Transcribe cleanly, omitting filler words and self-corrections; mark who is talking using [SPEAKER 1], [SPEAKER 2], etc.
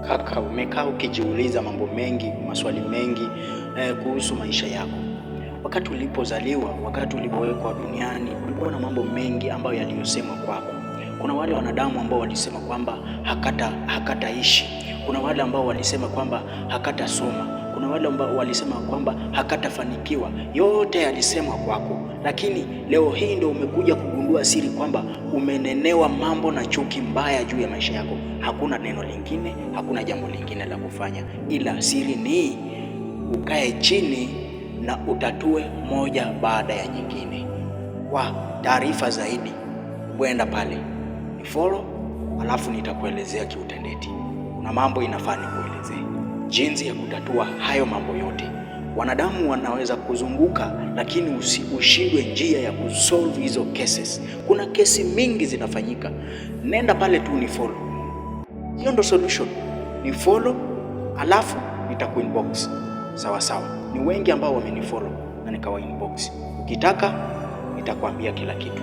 [SPEAKER 1] Kaka, umekaa ukijiuliza mambo mengi, maswali mengi kuhusu maisha yako. Wakati ulipozaliwa, wakati ulipowekwa duniani, kulikuwa na mambo mengi ambayo yaliyosemwa kwako. Kuna wale wanadamu ambao walisema kwamba hakataishi. Kuna wale ambao walisema kwamba hakatasoma. Kuna wale ambao walisema kwamba hakatafanikiwa. Yote yalisemwa kwako, lakini leo hii ndio umekuja kugundua siri kwamba umenenewa mambo na chuki mbaya juu ya maisha yako. Hakuna neno lingine, hakuna jambo lingine la kufanya, ila siri ni ukae chini na utatue moja baada ya nyingine. Kwa taarifa zaidi, kwenda pale ni follow, alafu nitakuelezea kiutendeti. Kuna mambo inafaa nikuelezee jinsi ya kutatua hayo mambo yote. Wanadamu wanaweza kuzunguka, lakini ushindwe njia ya kusolve hizo cases. Kuna kesi mingi zinafanyika, nenda pale tu ni follow. Hiyo ndo solution, ni follow alafu nitakuinbox. Sawa sawa, ni wengi ambao wamenifollow na nikawa inbox. Ukitaka nitakwambia kila kitu.